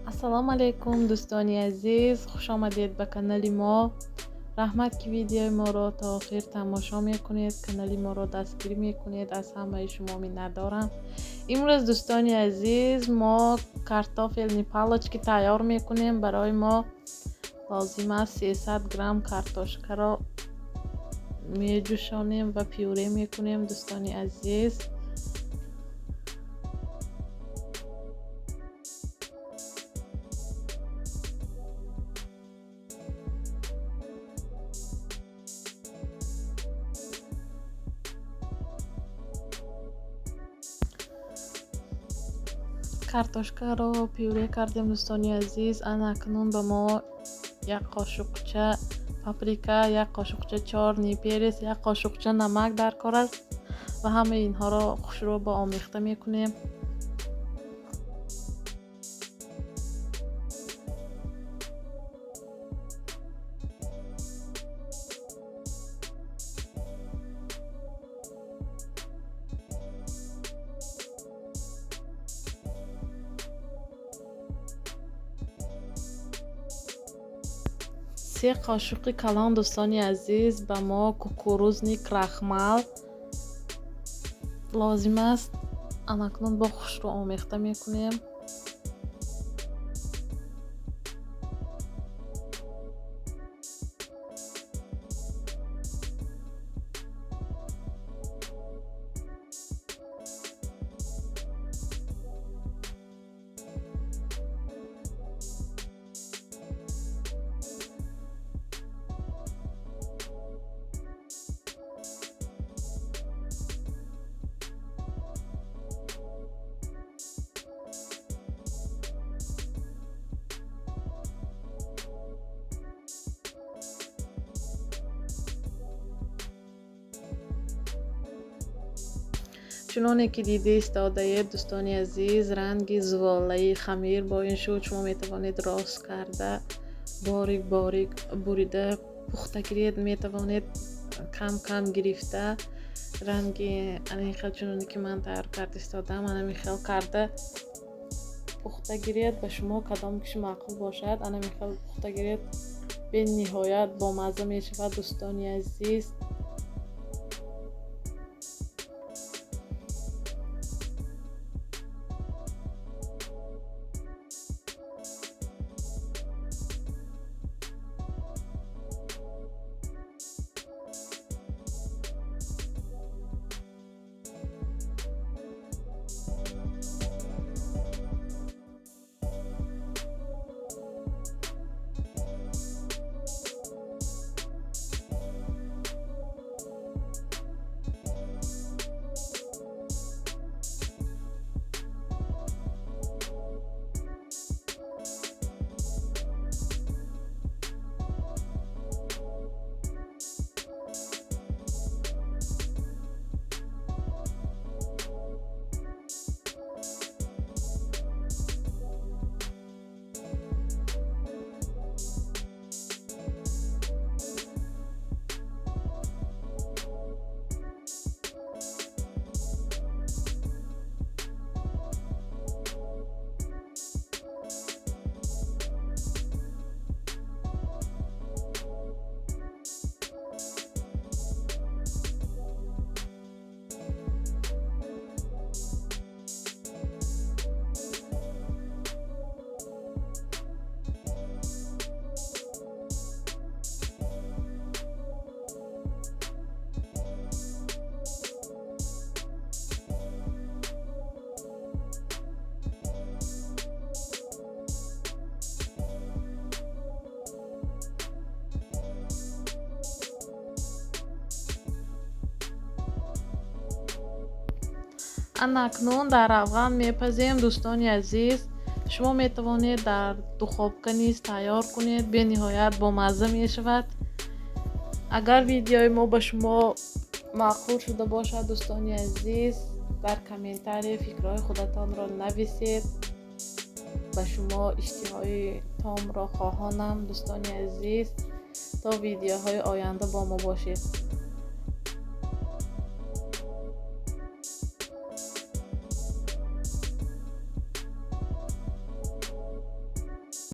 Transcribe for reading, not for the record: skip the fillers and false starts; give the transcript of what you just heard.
Ассалому алайкум, дӯстони азиз, хуш омадед ба канали мо. Раҳмат, ки видеои моро то охир тамошо мекунед, канали моро дастгирӣ мекунед. Аз ҳамаи шумо миннатдорам. Имрӯз, дӯстони азиз, мо картофельные палочки тайёр мекунем. Барои мо лозим аст 300 грамм картошкаро меҷӯшонем ва пюре мекунем, дӯстони азиз. Картошкаро пюре кардем, дӯстони азиз. Ана акнун ба мо як қошуқча паприка, як қошуқча чёрный перец, як қошуқча намак дар кор аст ва ҳамаи инҳоро хушрӯ ба омехта мекунем. Се қошуқи калон, дӯстони азиз, ба мо кукурузный крахмал лозим аст. Анакнун бо хушрӯ омехта мекунем. Чуноне ки дида истодаед, дӯстони азиз, ранги зуволаи хамир бо ин шуд. Шумо метавонед рост карда, борик борик бурида пухта гиред, метавонед кам кам гирифта, ранги ана хел, чуноне ки ман тайёр карда истодам, анами хел карда пухта гиред. Ба шумо кадом киши маъқул бошад, анами хел пухта гиред, бениҳоят бомазза мешавад, дӯстони азиз. Ана акнун дар равған мепазем, дӯстони азиз. Шумо метавонед дар духовка низ тайёр кунед, бениҳоят бомазза мешавад. Агар видеои мо ба шумо маъқул шуда бошад, дӯстони азиз, дар комментария фикрҳои худатонро нависед. Ба шумо иштиҳои томро хоҳонам, дӯстони азиз. То видеоҳои оянда бо мо бошед.